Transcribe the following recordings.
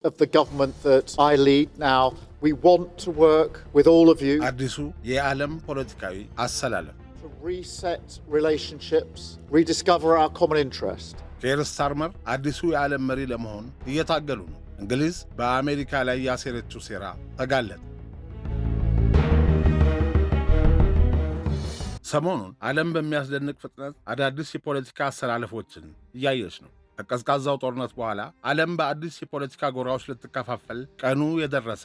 Of the government that I lead now, we want to work with all of you አዲሱ የዓለም ፖለቲካዊ አሰላለፍ to reset relationships, rediscover our common interest. ኬር ስታርመር አዲሱ የዓለም መሪ ለመሆን እየታገሉ ነው። እንግሊዝ በአሜሪካ ላይ ያሴረችው ሴራ ተጋለጠ። ሰሞኑን ዓለም በሚያስደንቅ ፍጥነት አዳዲስ የፖለቲካ አሰላለፎችን እያየች ነው። ከቀዝቃዛው ጦርነት በኋላ ዓለም በአዲስ የፖለቲካ ጎራዎች ልትከፋፈል ቀኑ የደረሰ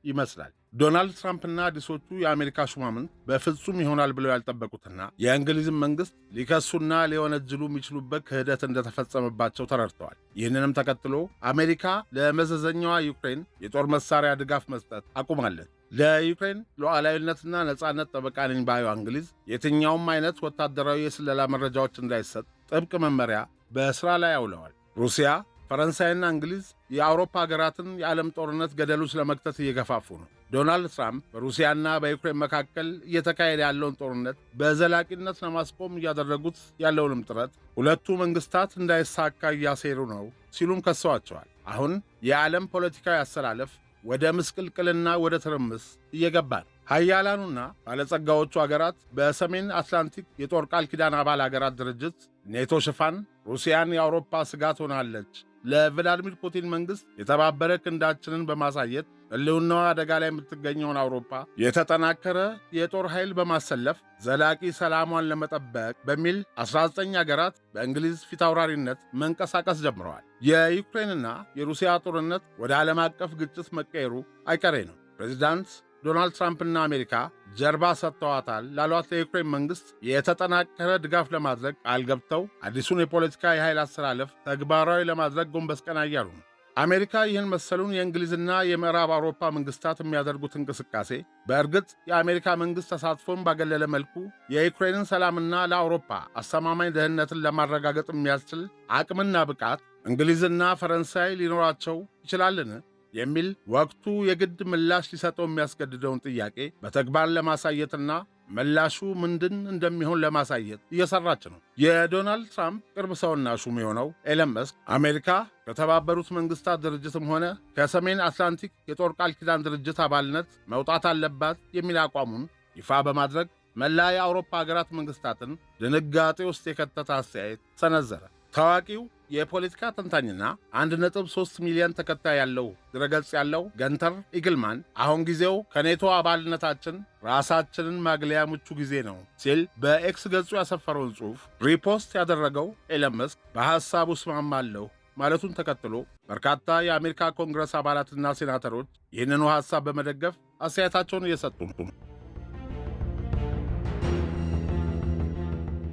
ይመስላል። ዶናልድ ትራምፕና አዲሶቹ የአሜሪካ ሹማምንት በፍጹም ይሆናል ብለው ያልጠበቁትና የእንግሊዝን መንግሥት ሊከሱና ሊወነጅሉ የሚችሉበት ክህደት እንደተፈጸመባቸው ተረድተዋል። ይህንንም ተከትሎ አሜሪካ ለመዘዘኛዋ ዩክሬን የጦር መሳሪያ ድጋፍ መስጠት አቁማለች። ለዩክሬን ሉዓላዊነትና ነጻነት ጠበቃ ነኝ ባዩ እንግሊዝ የትኛውም አይነት ወታደራዊ የስለላ መረጃዎች እንዳይሰጥ ጥብቅ መመሪያ በሥራ ላይ አውለዋል። ሩሲያ፣ ፈረንሳይና እንግሊዝ የአውሮፓ ሀገራትን የዓለም ጦርነት ገደል ውስጥ ለመክተት እየገፋፉ ነው። ዶናልድ ትራምፕ በሩሲያና በዩክሬን መካከል እየተካሄደ ያለውን ጦርነት በዘላቂነት ለማስቆም እያደረጉት ያለውንም ጥረት ሁለቱ መንግሥታት እንዳይሳካ እያሴሩ ነው ሲሉም ከሰዋቸዋል። አሁን የዓለም ፖለቲካዊ አሰላለፍ ወደ ምስቅልቅልና ወደ ትርምስ እየገባ ነው። ሀያላኑና ባለጸጋዎቹ አገራት በሰሜን አትላንቲክ የጦር ቃል ኪዳን አባል አገራት ድርጅት ኔቶ ሽፋን ሩሲያን የአውሮፓ ስጋት ሆናለች፣ ለቭላዲሚር ፑቲን መንግሥት የተባበረ ክንዳችንን በማሳየት ሕልውናዋ አደጋ ላይ የምትገኘውን አውሮፓ የተጠናከረ የጦር ኃይል በማሰለፍ ዘላቂ ሰላሟን ለመጠበቅ በሚል 19 አገራት በእንግሊዝ ፊታውራሪነት መንቀሳቀስ ጀምረዋል። የዩክሬንና የሩሲያ ጦርነት ወደ ዓለም አቀፍ ግጭት መቀየሩ አይቀሬ ነው። ፕሬዚዳንት ዶናልድ ትራምፕና አሜሪካ ጀርባ ሰጥተዋታል ላሏት ለዩክሬን መንግሥት የተጠናከረ ድጋፍ ለማድረግ ቃል ገብተው አዲሱን የፖለቲካ የኃይል አሰላለፍ ተግባራዊ ለማድረግ ጎንበስ ቀና እያሉ ነው። አሜሪካ ይህን መሰሉን የእንግሊዝና የምዕራብ አውሮፓ መንግሥታት የሚያደርጉት እንቅስቃሴ በእርግጥ የአሜሪካ መንግሥት ተሳትፎን ባገለለ መልኩ የዩክሬንን ሰላምና ለአውሮፓ አስተማማኝ ደህንነትን ለማረጋገጥ የሚያስችል አቅምና ብቃት እንግሊዝና ፈረንሳይ ሊኖራቸው ይችላልን የሚል ወቅቱ የግድ ምላሽ ሊሰጠው የሚያስገድደውን ጥያቄ በተግባር ለማሳየትና ምላሹ ምንድን እንደሚሆን ለማሳየት እየሰራች ነው። የዶናልድ ትራምፕ ቅርብ ሰውና ሹም የሆነው ኤለን መስክ አሜሪካ ከተባበሩት መንግሥታት ድርጅትም ሆነ ከሰሜን አትላንቲክ የጦር ቃል ኪዳን ድርጅት አባልነት መውጣት አለባት የሚል አቋሙን ይፋ በማድረግ መላ የአውሮፓ ሀገራት መንግሥታትን ድንጋጤ ውስጥ የከተተ አስተያየት ሰነዘረ። ታዋቂው የፖለቲካ ተንታኝና 1.3 ሚሊዮን ተከታይ ያለው ድረገጽ ያለው ገንተር ኢግልማን አሁን ጊዜው ከኔቶ አባልነታችን ራሳችንን ማግለያ ምቹ ጊዜ ነው ሲል በኤክስ ገጹ ያሰፈረውን ጽሑፍ repost ያደረገው ኤለን መስክ በሐሳቡ እስማማለሁ ማለቱን ተከትሎ በርካታ የአሜሪካ ኮንግረስ አባላትና ሴናተሮች ይህንኑ ሐሳብ በመደገፍ አስተያየታቸውን እየሰጡ ነው።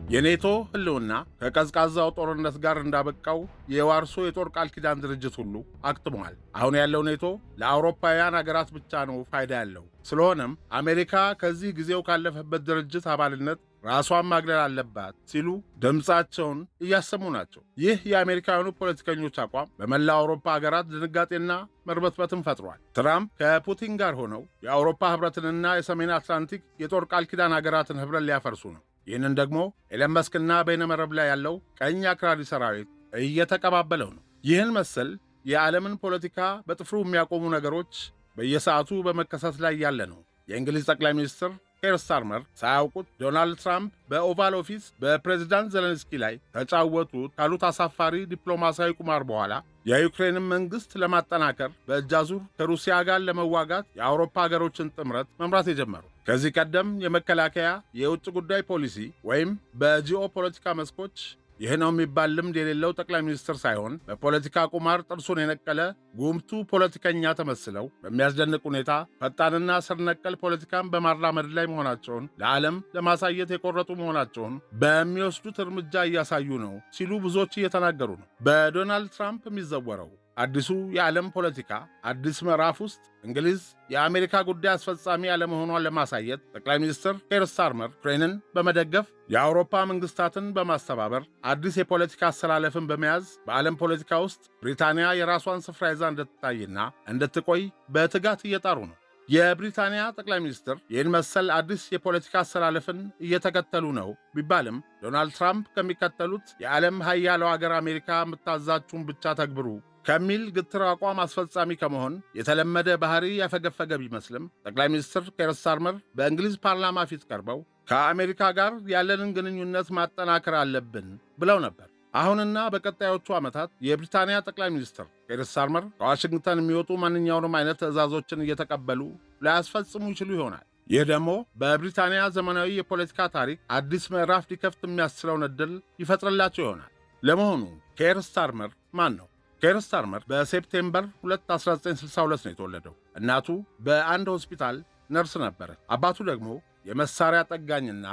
የኔቶ ሕልውና ከቀዝቃዛው ጦርነት ጋር እንዳበቃው የዋርሶ የጦር ቃል ኪዳን ድርጅት ሁሉ አክትሟል። አሁን ያለው ኔቶ ለአውሮፓውያን አገራት ብቻ ነው ፋይዳ ያለው። ስለሆነም አሜሪካ ከዚህ ጊዜው ካለፈበት ድርጅት አባልነት ራሷን ማግለል አለባት ሲሉ ድምፃቸውን እያሰሙ ናቸው። ይህ የአሜሪካውያኑ ፖለቲከኞች አቋም በመላው አውሮፓ ሀገራት ድንጋጤና መርበትበትን ፈጥሯል። ትራምፕ ከፑቲን ጋር ሆነው የአውሮፓ ኅብረትንና የሰሜን አትላንቲክ የጦር ቃል ኪዳን ሀገራትን ኅብረት ሊያፈርሱ ነው። ይህንን ደግሞ ኤለን መስክና በይነመረብ ላይ ያለው ቀኝ አክራሪ ሰራዊት እየተቀባበለው ነው። ይህን መሰል የዓለምን ፖለቲካ በጥፍሩ የሚያቆሙ ነገሮች በየሰዓቱ በመከሰት ላይ ያለ ነው። የእንግሊዝ ጠቅላይ ሚኒስትር ኬር ስታርመር ሳያውቁት ዶናልድ ትራምፕ በኦቫል ኦፊስ በፕሬዚዳንት ዘለንስኪ ላይ ተጫወቱት ካሉት አሳፋሪ ዲፕሎማሲያዊ ቁማር በኋላ የዩክሬንን መንግሥት ለማጠናከር በእጅ አዙር ከሩሲያ ጋር ለመዋጋት የአውሮፓ ሀገሮችን ጥምረት መምራት የጀመሩ ከዚህ ቀደም የመከላከያ፣ የውጭ ጉዳይ ፖሊሲ ወይም በጂኦ ፖለቲካ መስኮች ይህ ነው የሚባል ልምድ የሌለው ጠቅላይ ሚኒስትር ሳይሆን በፖለቲካ ቁማር ጥርሱን የነቀለ ጉምቱ ፖለቲከኛ ተመስለው በሚያስደንቅ ሁኔታ ፈጣንና ስር ነቀል ፖለቲካን በማራመድ ላይ መሆናቸውን ለዓለም ለማሳየት የቆረጡ መሆናቸውን በሚወስዱት እርምጃ እያሳዩ ነው ሲሉ ብዙዎች እየተናገሩ ነው። በዶናልድ ትራምፕ የሚዘወረው አዲሱ የዓለም ፖለቲካ አዲስ ምዕራፍ ውስጥ እንግሊዝ የአሜሪካ ጉዳይ አስፈጻሚ አለመሆኗን ለማሳየት ጠቅላይ ሚኒስትር ኬር ስታርመር ዩክሬንን በመደገፍ የአውሮፓ መንግስታትን በማስተባበር አዲስ የፖለቲካ አሰላለፍን በመያዝ በዓለም ፖለቲካ ውስጥ ብሪታንያ የራሷን ስፍራ ይዛ እንድትታይና እንድትቆይ በትጋት እየጣሩ ነው። የብሪታንያ ጠቅላይ ሚኒስትር ይህን መሰል አዲስ የፖለቲካ አሰላለፍን እየተከተሉ ነው ቢባልም ዶናልድ ትራምፕ ከሚከተሉት የዓለም ሀያለው አገር አሜሪካ የምታዛችሁን ብቻ ተግብሩ ከሚል ግትር አቋም አስፈጻሚ ከመሆን የተለመደ ባህሪ ያፈገፈገ ቢመስልም፣ ጠቅላይ ሚኒስትር ኬር ስታርመር በእንግሊዝ ፓርላማ ፊት ቀርበው ከአሜሪካ ጋር ያለንን ግንኙነት ማጠናከር አለብን ብለው ነበር። አሁንና በቀጣዮቹ ዓመታት የብሪታንያ ጠቅላይ ሚኒስትር ኬር ስታርመር ከዋሽንግተን የሚወጡ ማንኛውንም አይነት ትዕዛዞችን እየተቀበሉ ላያስፈጽሙ ይችሉ ይሆናል። ይህ ደግሞ በብሪታንያ ዘመናዊ የፖለቲካ ታሪክ አዲስ ምዕራፍ ሊከፍት የሚያስችለውን ዕድል ይፈጥርላቸው ይሆናል። ለመሆኑ ኬር ስታርመር ማን ነው? ኬር ስታርመር በ September 2 1962 ነው የተወለደው። እናቱ በአንድ ሆስፒታል ነርስ ነበረች። አባቱ ደግሞ የመሳሪያ ጠጋኝና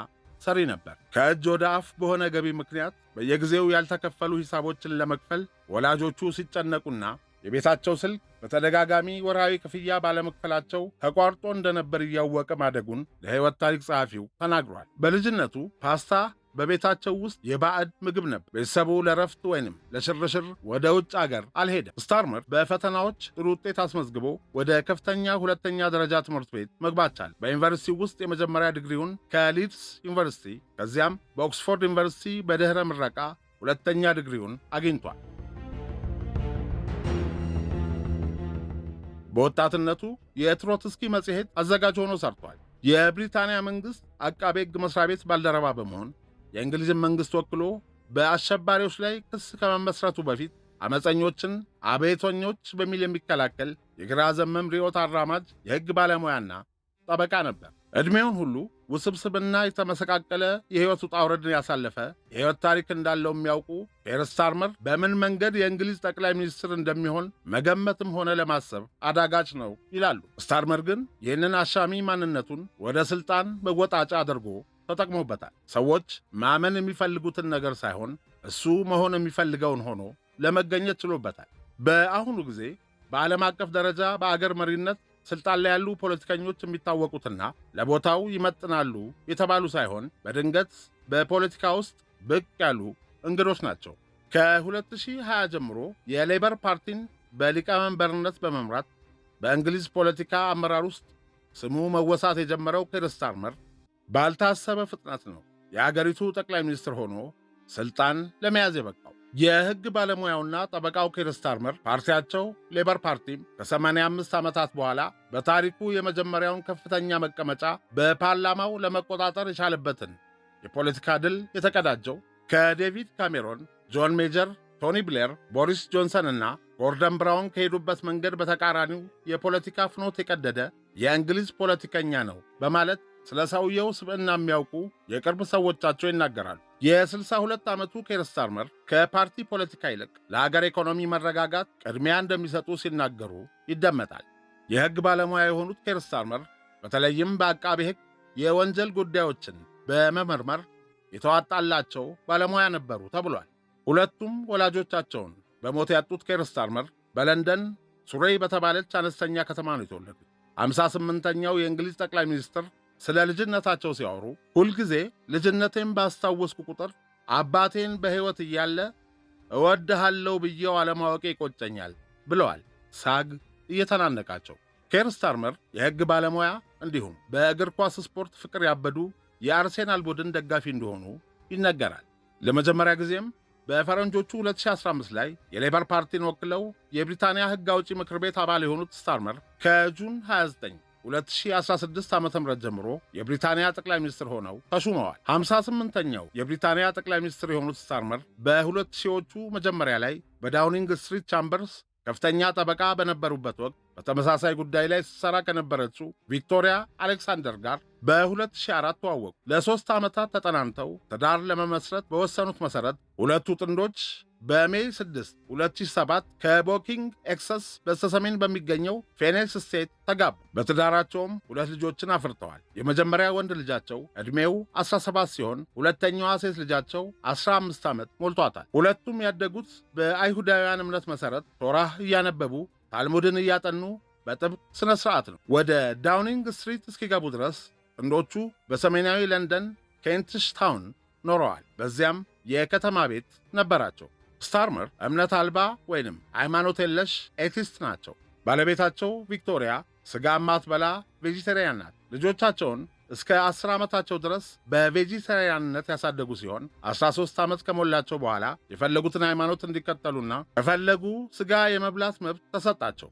ሰሪ ነበር። ከእጅ ወደ አፍ በሆነ ገቢ ምክንያት በየጊዜው ያልተከፈሉ ሂሳቦችን ለመክፈል ወላጆቹ ሲጨነቁና የቤታቸው ስልክ በተደጋጋሚ ወርሃዊ ክፍያ ባለመክፈላቸው ተቋርጦ እንደነበር እያወቀ ማደጉን ለሕይወት ታሪክ ጸሐፊው ተናግሯል። በልጅነቱ ፓስታ በቤታቸው ውስጥ የባዕድ ምግብ ነበር። ቤተሰቡ ለረፍት ወይንም ለሽርሽር ወደ ውጭ አገር አልሄደም። ስታርመር በፈተናዎች ጥሩ ውጤት አስመዝግቦ ወደ ከፍተኛ ሁለተኛ ደረጃ ትምህርት ቤት መግባት ቻለ። በዩኒቨርሲቲ ውስጥ የመጀመሪያ ዲግሪውን ከሊድስ ዩኒቨርሲቲ፣ ከዚያም በኦክስፎርድ ዩኒቨርሲቲ በድኅረ ምረቃ ሁለተኛ ዲግሪውን አግኝቷል። በወጣትነቱ የትሮትስኪ መጽሔት አዘጋጅ ሆኖ ሰርቷል። የብሪታንያ መንግሥት አቃቤ ሕግ መሥሪያ ቤት ባልደረባ በመሆን የእንግሊዝን መንግሥት ወክሎ በአሸባሪዎች ላይ ክስ ከመመስረቱ በፊት አመፀኞችን አብዮተኞች በሚል የሚከላከል የግራ ዘመም ርዕዮት አራማጅ የሕግ ባለሙያና ጠበቃ ነበር። ዕድሜውን ሁሉ ውስብስብና የተመሰቃቀለ የሕይወት ውጣ ውረድን ያሳለፈ የሕይወት ታሪክ እንዳለው የሚያውቁ ኬር ስታርመር በምን መንገድ የእንግሊዝ ጠቅላይ ሚኒስትር እንደሚሆን መገመትም ሆነ ለማሰብ አዳጋች ነው ይላሉ። ስታርመር ግን ይህንን አሻሚ ማንነቱን ወደ ሥልጣን መወጣጫ አድርጎ ተጠቅሞበታል። ሰዎች ማመን የሚፈልጉትን ነገር ሳይሆን እሱ መሆን የሚፈልገውን ሆኖ ለመገኘት ችሎበታል። በአሁኑ ጊዜ በዓለም አቀፍ ደረጃ በአገር መሪነት ስልጣን ላይ ያሉ ፖለቲከኞች የሚታወቁትና ለቦታው ይመጥናሉ የተባሉ ሳይሆን በድንገት በፖለቲካ ውስጥ ብቅ ያሉ እንግዶች ናቸው። ከ2020 ጀምሮ የሌበር ፓርቲን በሊቀመንበርነት በመምራት በእንግሊዝ ፖለቲካ አመራር ውስጥ ስሙ መወሳት የጀመረው ኬር ስታርመር ባልታሰበ ፍጥነት ነው የአገሪቱ ጠቅላይ ሚኒስትር ሆኖ ስልጣን ለመያዝ የበቃው። የሕግ ባለሙያውና ጠበቃው ኬር ስታርመር ፓርቲያቸው ሌበር ፓርቲም ከ85 ዓመታት በኋላ በታሪኩ የመጀመሪያውን ከፍተኛ መቀመጫ በፓርላማው ለመቆጣጠር የቻለበትን የፖለቲካ ድል የተቀዳጀው ከዴቪድ ካሜሮን፣ ጆን ሜጀር፣ ቶኒ ብሌር፣ ቦሪስ ጆንሰን እና ጎርደን ብራውን ከሄዱበት መንገድ በተቃራኒው የፖለቲካ ፍኖት የቀደደ የእንግሊዝ ፖለቲከኛ ነው በማለት ስለ ሰውየው ስብዕና የሚያውቁ የቅርብ ሰዎቻቸው ይናገራሉ። የ62 ዓመቱ ኬር ስታርመር ከፓርቲ ፖለቲካ ይልቅ ለሀገር ኢኮኖሚ መረጋጋት ቅድሚያ እንደሚሰጡ ሲናገሩ ይደመጣል። የሕግ ባለሙያ የሆኑት ኬር ስታርመር በተለይም በአቃቤ ሕግ የወንጀል ጉዳዮችን በመመርመር የተዋጣላቸው ባለሙያ ነበሩ ተብሏል። ሁለቱም ወላጆቻቸውን በሞት ያጡት ኬር ስታርመር በለንደን ሱሬይ በተባለች አነስተኛ ከተማ ነው የተወለዱት። 58ኛው የእንግሊዝ ጠቅላይ ሚኒስትር ስለ ልጅነታቸው ሲያወሩ ሁልጊዜ ልጅነቴን ባስታወስኩ ቁጥር አባቴን በሕይወት እያለ እወድሃለሁ ብዬው አለማወቄ ይቆጨኛል ብለዋል፣ ሳግ እየተናነቃቸው። ኬር ስታርመር የሕግ ባለሙያ እንዲሁም በእግር ኳስ ስፖርት ፍቅር ያበዱ የአርሴናል ቡድን ደጋፊ እንደሆኑ ይነገራል። ለመጀመሪያ ጊዜም በፈረንጆቹ 2015 ላይ የሌበር ፓርቲን ወክለው የብሪታንያ ሕግ አውጪ ምክር ቤት አባል የሆኑት ስታርመር ከ June 29 2016 ዓ ም ጀምሮ የብሪታንያ ጠቅላይ ሚኒስትር ሆነው ተሹመዋል። 58ኛው የብሪታንያ ጠቅላይ ሚኒስትር የሆኑት ስታርመር በ2000ዎቹ መጀመሪያ ላይ በዳውኒንግ ስትሪት ቻምበርስ ከፍተኛ ጠበቃ በነበሩበት ወቅት በተመሳሳይ ጉዳይ ላይ ስትሰራ ከነበረችው ቪክቶሪያ አሌክሳንደር ጋር በ2004 ተዋወቁ። ለ3 ዓመታት ተጠናንተው ትዳር ለመመስረት በወሰኑት መሠረት ሁለቱ ጥንዶች በ May 6 2007 ከቦኪንግ ኤክሰስ በስተሰሜን በሚገኘው ፌኔስ ስቴት ተጋቡ። በትዳራቸውም ሁለት ልጆችን አፍርተዋል። የመጀመሪያ ወንድ ልጃቸው ዕድሜው 17 ሲሆን ሁለተኛዋ ሴት ልጃቸው 15 ዓመት ሞልቷታል። ሁለቱም ያደጉት በአይሁዳውያን እምነት መሠረት ቶራህ እያነበቡ ታልሙድን እያጠኑ በጥብቅ ሥነ ሥርዓት ነው። ወደ ዳውኒንግ ስትሪት እስኪገቡ ድረስ ጥንዶቹ በሰሜናዊ ለንደን ኬንትሽ ታውን ኖረዋል። በዚያም የከተማ ቤት ነበራቸው። ስታርመር እምነት አልባ ወይንም ሃይማኖት የለሽ atheist ናቸው። ባለቤታቸው ቪክቶሪያ ስጋ ማትበላ vegetarian ናት። ልጆቻቸውን እስከ 10 ዓመታቸው ድረስ በቬጂታሪያንነት ያሳደጉ ሲሆን 13 ዓመት ከሞላቸው በኋላ የፈለጉትን ሃይማኖት እንዲከተሉና ከፈለጉ ስጋ የመብላት መብት ተሰጣቸው።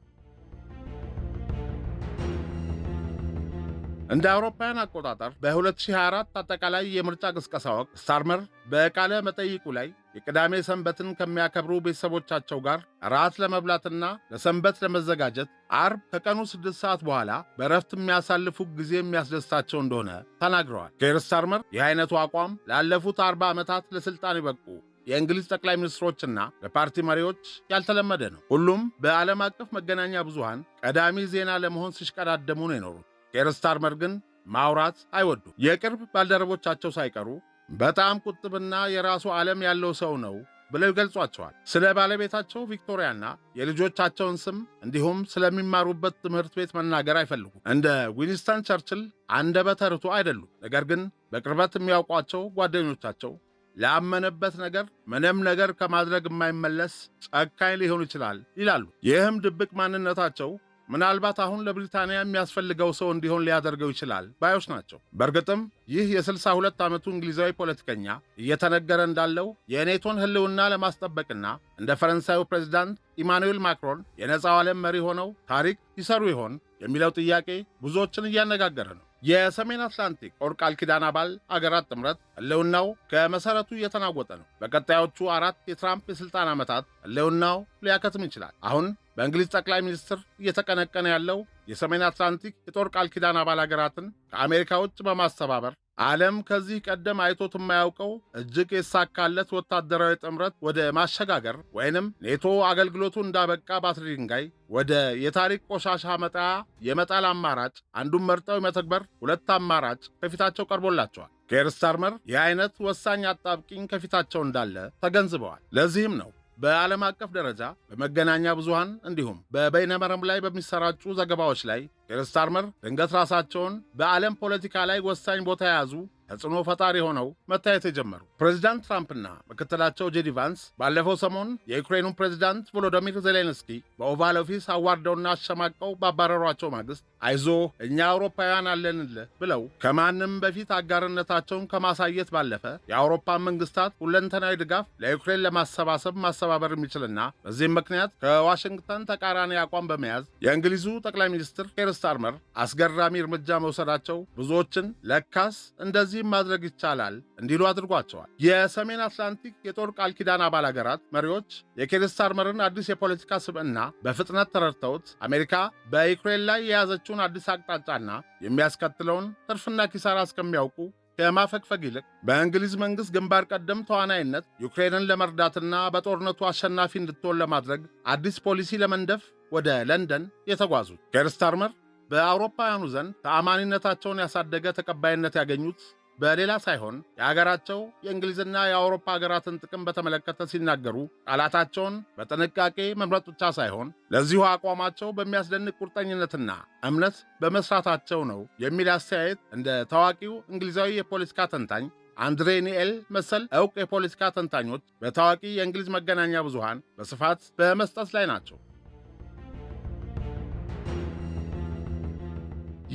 እንደ አውሮፓውያን አቆጣጠር በ2024 አጠቃላይ የምርጫ ቅስቀሳ ወቅት ስታርመር በቃለ መጠይቁ ላይ የቅዳሜ ሰንበትን ከሚያከብሩ ቤተሰቦቻቸው ጋር ራት ለመብላትና ለሰንበት ለመዘጋጀት አርብ ከቀኑ 6 ሰዓት በኋላ በእረፍት የሚያሳልፉ ጊዜ የሚያስደስታቸው እንደሆነ ተናግረዋል። ኬር ስታርመር ይህ አይነቱ አቋም ላለፉት 40 ዓመታት ለሥልጣን የበቁ የእንግሊዝ ጠቅላይ ሚኒስትሮችና ለፓርቲ መሪዎች ያልተለመደ ነው። ሁሉም በዓለም አቀፍ መገናኛ ብዙሃን ቀዳሚ ዜና ለመሆን ሲሽቀዳደሙ ነው የኖሩት። ኬር ስታርመር ግን ማውራት አይወዱም። የቅርብ ባልደረቦቻቸው ሳይቀሩ በጣም ቁጥብና የራሱ ዓለም ያለው ሰው ነው ብለው ይገልጿቸዋል። ስለ ባለቤታቸው ቪክቶሪያና የልጆቻቸውን ስም እንዲሁም ስለሚማሩበት ትምህርት ቤት መናገር አይፈልጉም። እንደ ዊንስተን ቸርችል አንደበተ ርቱዕ አይደሉም። ነገር ግን በቅርበት የሚያውቋቸው ጓደኞቻቸው ላመነበት ነገር ምንም ነገር ከማድረግ የማይመለስ ጨካኝ ሊሆን ይችላል ይላሉ። ይህም ድብቅ ማንነታቸው ምናልባት አሁን ለብሪታንያ የሚያስፈልገው ሰው እንዲሆን ሊያደርገው ይችላል ባዮች ናቸው። በእርግጥም ይህ የ62 ዓመቱ እንግሊዛዊ ፖለቲከኛ እየተነገረ እንዳለው የኔቶን ሕልውና ለማስጠበቅና እንደ ፈረንሳዩ ፕሬዚዳንት ኢማኑኤል ማክሮን የነፃው ዓለም መሪ ሆነው ታሪክ ይሰሩ ይሆን የሚለው ጥያቄ ብዙዎችን እያነጋገረ ነው። የሰሜን አትላንቲክ ጦር ቃል ኪዳን አባል አገራት ጥምረት ሕልውናው ከመሠረቱ እየተናወጠ ነው። በቀጣዮቹ 4 የትራምፕ የሥልጣን ዓመታት ሕልውናው ሊያከትም ይችላል። አሁን በእንግሊዝ ጠቅላይ ሚኒስትር እየተቀነቀነ ያለው የሰሜን አትላንቲክ የጦር ቃል ኪዳን አባል አገራትን ከአሜሪካ ውጭ በማስተባበር ዓለም ከዚህ ቀደም አይቶት የማያውቀው እጅግ የተሳካለት ወታደራዊ ጥምረት ወደ ማሸጋገር ወይንም ኔቶ አገልግሎቱ እንዳበቃ ባትሪ ድንጋይ ወደ የታሪክ ቆሻሻ መጣያ የመጣል አማራጭ አንዱን መርጠው የመተግበር ሁለት አማራጭ ከፊታቸው ቀርቦላቸዋል። ኬር ስታርመር ይህ አይነት ወሳኝ አጣብቂኝ ከፊታቸው እንዳለ ተገንዝበዋል። ለዚህም ነው በዓለም አቀፍ ደረጃ በመገናኛ ብዙሃን እንዲሁም በበይነመረብ ላይ በሚሰራጩ ዘገባዎች ላይ ኬር ስታርመር ድንገት ራሳቸውን በዓለም ፖለቲካ ላይ ወሳኝ ቦታ የያዙ ተጽዕኖ ፈጣሪ ሆነው መታየት የጀመሩ። ፕሬዚዳንት ትራምፕና ምክትላቸው ጄዲ ቫንስ ባለፈው ሰሞን የዩክሬኑን ፕሬዚዳንት ቮሎዲሚር ዜሌንስኪ በኦቫል ኦፊስ አዋርደውና አሸማቀው ባባረሯቸው ማግስት አይዞህ እኛ አውሮፓውያን አለንልህ ብለው ከማንም በፊት አጋርነታቸውን ከማሳየት ባለፈ የአውሮፓ መንግስታት ሁለንተናዊ ድጋፍ ለዩክሬን ለማሰባሰብ ማስተባበር የሚችልና በዚህም ምክንያት ከዋሽንግተን ተቃራኒ አቋም በመያዝ የእንግሊዙ ጠቅላይ ሚኒስትር ኬር ስታርመር አስገራሚ እርምጃ መውሰዳቸው ብዙዎችን ለካስ እንደዚህ ማድረግ ይቻላል እንዲሉ አድርጓቸዋል። የሰሜን አትላንቲክ የጦር ቃል ኪዳን አባል አገራት መሪዎች የኬር ስታርመርን አዲስ የፖለቲካ ስብዕና በፍጥነት ተረድተውት አሜሪካ በዩክሬን ላይ የያዘችውን አዲስ አቅጣጫና የሚያስከትለውን ትርፍና ኪሳራ እስከሚያውቁ ከማፈግፈግ ይልቅ በእንግሊዝ መንግሥት ግንባር ቀደም ተዋናይነት ዩክሬንን ለመርዳትና በጦርነቱ አሸናፊ እንድትሆን ለማድረግ አዲስ ፖሊሲ ለመንደፍ ወደ ለንደን የተጓዙት ኬር ስታርመር በአውሮፓውያኑ ዘንድ ተአማኒነታቸውን ያሳደገ ተቀባይነት ያገኙት በሌላ ሳይሆን የአገራቸው የእንግሊዝና የአውሮፓ ሀገራትን ጥቅም በተመለከተ ሲናገሩ ቃላታቸውን በጥንቃቄ መምረጥ ብቻ ሳይሆን ለዚሁ አቋማቸው በሚያስደንቅ ቁርጠኝነትና እምነት በመስራታቸው ነው የሚል አስተያየት እንደ ታዋቂው እንግሊዛዊ የፖለቲካ ተንታኝ አንድሬ ኒኤል መሰል ዕውቅ የፖለቲካ ተንታኞች በታዋቂ የእንግሊዝ መገናኛ ብዙሃን በስፋት በመስጠት ላይ ናቸው።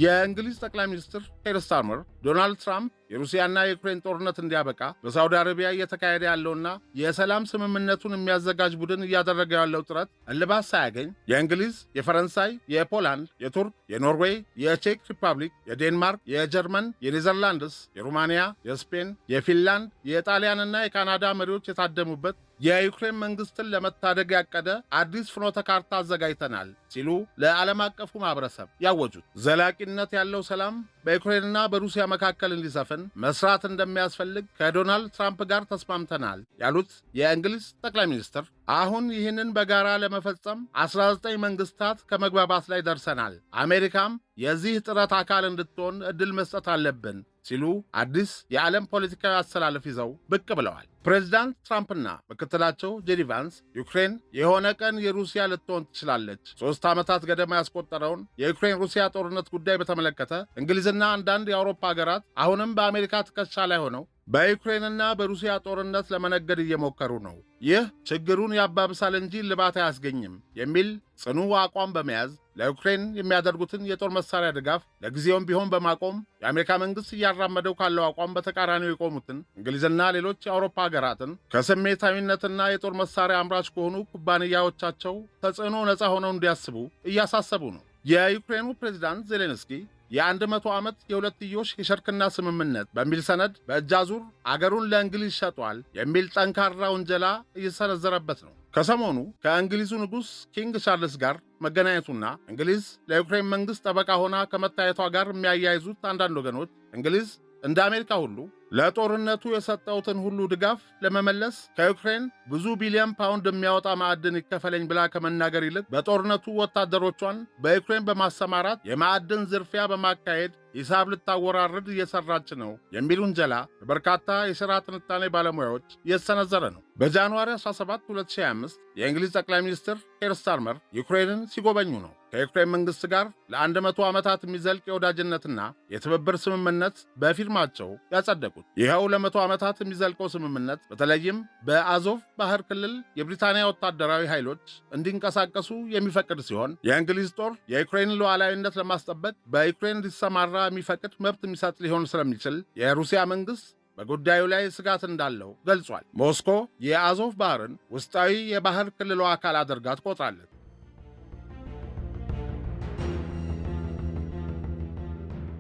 የእንግሊዝ ጠቅላይ ሚኒስትር ኬር ስታርመር ዶናልድ ትራምፕ የሩሲያና የዩክሬን ጦርነት እንዲያበቃ በሳውዲ አረቢያ እየተካሄደ ያለውና የሰላም ስምምነቱን የሚያዘጋጅ ቡድን እያደረገ ያለው ጥረት እልባት ሳያገኝ የእንግሊዝ፣ የፈረንሳይ፣ የፖላንድ፣ የቱርክ፣ የኖርዌይ፣ የቼክ ሪፐብሊክ፣ የዴንማርክ፣ የጀርመን፣ የኔዘርላንድስ፣ የሩማንያ፣ የስፔን፣ የፊንላንድ፣ የጣሊያንና የካናዳ መሪዎች የታደሙበት የዩክሬን መንግስትን ለመታደግ ያቀደ አዲስ ፍኖተ ካርታ አዘጋጅተናል ሲሉ ለዓለም አቀፉ ማህበረሰብ ያወጁት ዘላቂነት ያለው ሰላም በዩክሬንና በሩሲያ መካከል እንዲሰፍን መስራት እንደሚያስፈልግ ከዶናልድ ትራምፕ ጋር ተስማምተናል ያሉት የእንግሊዝ ጠቅላይ ሚኒስትር አሁን ይህንን በጋራ ለመፈጸም 19 መንግስታት ከመግባባት ላይ ደርሰናል፣ አሜሪካም የዚህ ጥረት አካል እንድትሆን ዕድል መስጠት አለብን ሲሉ አዲስ የዓለም ፖለቲካዊ አሰላለፍ ይዘው ብቅ ብለዋል። ፕሬዚዳንት ትራምፕና ምክትላቸው ጄዲ ቫንስ ዩክሬን የሆነ ቀን የሩሲያ ልትሆን ትችላለች፣ 3 ዓመታት ገደማ ያስቆጠረውን የዩክሬን ሩሲያ ጦርነት ጉዳይ በተመለከተ እንግሊዝና አንዳንድ የአውሮፓ ሀገራት አሁንም በአሜሪካ ትከሻ ላይ ሆነው በዩክሬንና በሩሲያ ጦርነት ለመነገድ እየሞከሩ ነው፣ ይህ ችግሩን ያባብሳል እንጂ እልባት አያስገኝም የሚል ጽኑ አቋም በመያዝ ለዩክሬን የሚያደርጉትን የጦር መሳሪያ ድጋፍ ለጊዜውም ቢሆን በማቆም የአሜሪካ መንግሥት እያራመደው ካለው አቋም በተቃራኒው የቆሙትን እንግሊዝና ሌሎች የአውሮፓ ሀገራትን ከስሜታዊነትና የጦር መሳሪያ አምራች ከሆኑ ኩባንያዎቻቸው ተጽዕኖ ነፃ ሆነው እንዲያስቡ እያሳሰቡ ነው። የዩክሬኑ ፕሬዚዳንት ዜሌንስኪ የ100 ዓመት የሁለትዮሽ የሽርክና ስምምነት በሚል ሰነድ በእጅ አዙር አገሩን ለእንግሊዝ ሸጧል የሚል ጠንካራ ውንጀላ እየሰነዘረበት ነው። ከሰሞኑ ከእንግሊዙ ንጉሥ King ቻርልስ ጋር መገናኘቱና እንግሊዝ ለዩክሬን መንግሥት ጠበቃ ሆና ከመታየቷ ጋር የሚያያይዙት አንዳንድ ወገኖች እንግሊዝ እንደ አሜሪካ ሁሉ ለጦርነቱ የሰጠውትን ሁሉ ድጋፍ ለመመለስ ከዩክሬን ብዙ ቢሊዮን ፓውንድ የሚያወጣ ማዕድን ይከፈለኝ ብላ ከመናገር ይልቅ በጦርነቱ ወታደሮቿን በዩክሬን በማሰማራት የማዕድን ዝርፊያ በማካሄድ ሂሳብ ልታወራርድ እየሰራች ነው የሚል ውንጀላ በበርካታ የሥራ ትንታኔ ባለሙያዎች እየተሰነዘረ ነው። በ January 17 2025 የእንግሊዝ ጠቅላይ ሚኒስትር ኬር ስታርመር ዩክሬንን ሲጎበኙ ነው ከዩክሬን መንግሥት ጋር ለ100 ዓመታት የሚዘልቅ የወዳጅነትና የትብብር ስምምነት በፊርማቸው ያጸደቁት። ይኸው ለ100 ዓመታት የሚዘልቀው ስምምነት በተለይም በአዞቭ ባህር ክልል የብሪታንያ ወታደራዊ ኃይሎች እንዲንቀሳቀሱ የሚፈቅድ ሲሆን የእንግሊዝ ጦር የዩክሬንን ሉዓላዊነት ለማስጠበቅ በዩክሬን እንዲሰማራ የሚፈቅድ መብት የሚሰጥ ሊሆን ስለሚችል የሩሲያ መንግሥት በጉዳዩ ላይ ስጋት እንዳለው ገልጿል። ሞስኮ የአዞቭ ባህርን ውስጣዊ የባህር ክልሏ አካል አድርጋ ትቆጥራለች።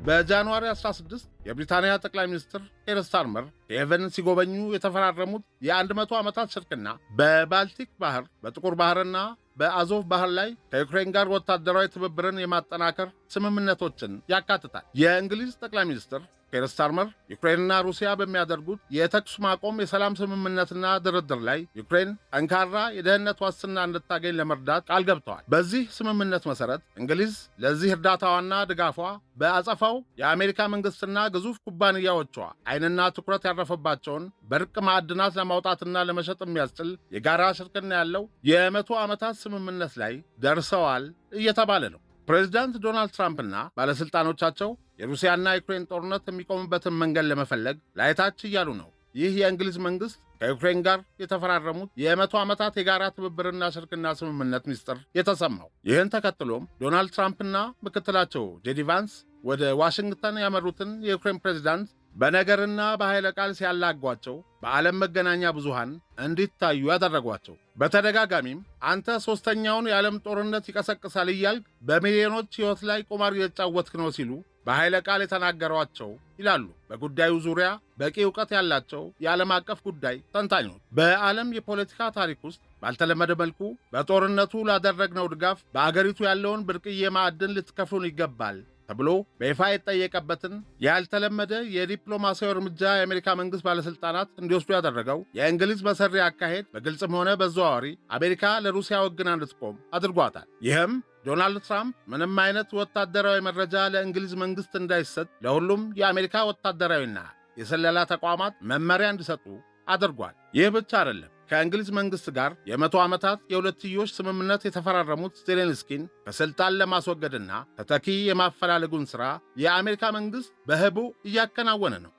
በ January 16 የብሪታንያ ጠቅላይ ሚኒስትር ኬር ስታርመር ኪየቭን ሲጎበኙ የተፈራረሙት የ100 ዓመታት ሽርክና በባልቲክ ባህር፣ በጥቁር ባህርና በአዞቭ ባህር ላይ ከዩክሬን ጋር ወታደራዊ ትብብርን የማጠናከር ስምምነቶችን ያካትታል። የእንግሊዝ ጠቅላይ ሚኒስትር ኬር ስታርመር ዩክሬንና ሩሲያ በሚያደርጉት የተኩስ ማቆም የሰላም ስምምነትና ድርድር ላይ ዩክሬን ጠንካራ የደህንነት ዋስትና እንድታገኝ ለመርዳት ቃል ገብተዋል። በዚህ ስምምነት መሠረት እንግሊዝ ለዚህ እርዳታዋና ድጋፏ በአጸፋው የአሜሪካ መንግሥትና ግዙፍ ኩባንያዎቿ ዓይንና ትኩረት ያረፈባቸውን በርቅ ማዕድናት ለማውጣትና ለመሸጥ የሚያስችል የጋራ ሽርክና ያለው የ100 ዓመታት ስምምነት ላይ ደርሰዋል እየተባለ ነው። ፕሬዚዳንት ዶናልድ ትራምፕና ባለሥልጣኖቻቸው የሩሲያና ዩክሬን ጦርነት የሚቆምበትን መንገድ ለመፈለግ ላይ ታች እያሉ ነው። ይህ የእንግሊዝ መንግሥት ከዩክሬን ጋር የተፈራረሙት የ100 ዓመታት የጋራ ትብብርና ሽርክና ስምምነት ምስጢር የተሰማው። ይህን ተከትሎም ዶናልድ ትራምፕና ምክትላቸው ጄዲ ቫንስ ወደ ዋሽንግተን ያመሩትን የዩክሬን ፕሬዚዳንት በነገርና በኃይለ ቃል ሲያላጓቸው በዓለም መገናኛ ብዙሃን እንዲታዩ ያደረጓቸው። በተደጋጋሚም አንተ ሦስተኛውን የዓለም ጦርነት ይቀሰቅሳል እያልክ በሚሊዮኖች ሕይወት ላይ ቁማር እየተጫወትክ ነው ሲሉ በኃይለ ቃል የተናገሯቸው ይላሉ በጉዳዩ ዙሪያ በቂ እውቀት ያላቸው የዓለም አቀፍ ጉዳይ ተንታኞች። በዓለም የፖለቲካ ታሪክ ውስጥ ባልተለመደ መልኩ በጦርነቱ ላደረግነው ድጋፍ በአገሪቱ ያለውን ብርቅዬ ማዕድን ልትከፍሉን ይገባል ተብሎ በይፋ የጠየቀበትን ያልተለመደ የዲፕሎማሲያዊ እርምጃ የአሜሪካ መንግሥት ባለሥልጣናት እንዲወስዱ ያደረገው የእንግሊዝ መሰሪ አካሄድ በግልጽም ሆነ በዘዋዋሪ አሜሪካ ለሩሲያ ወግና እንድትቆም አድርጓታል። ይህም ዶናልድ ትራምፕ ምንም አይነት ወታደራዊ መረጃ ለእንግሊዝ መንግሥት እንዳይሰጥ ለሁሉም የአሜሪካ ወታደራዊና የስለላ ተቋማት መመሪያ እንዲሰጡ አድርጓል። ይህ ብቻ አይደለም። ከእንግሊዝ መንግሥት ጋር የ100 ዓመታት የሁለትዮሽ ስምምነት የተፈራረሙት ዜሌንስኪን ከሥልጣን ለማስወገድና ተተኪ የማፈላለጉን ሥራ የአሜሪካ መንግሥት በህቡዕ እያከናወነ ነው።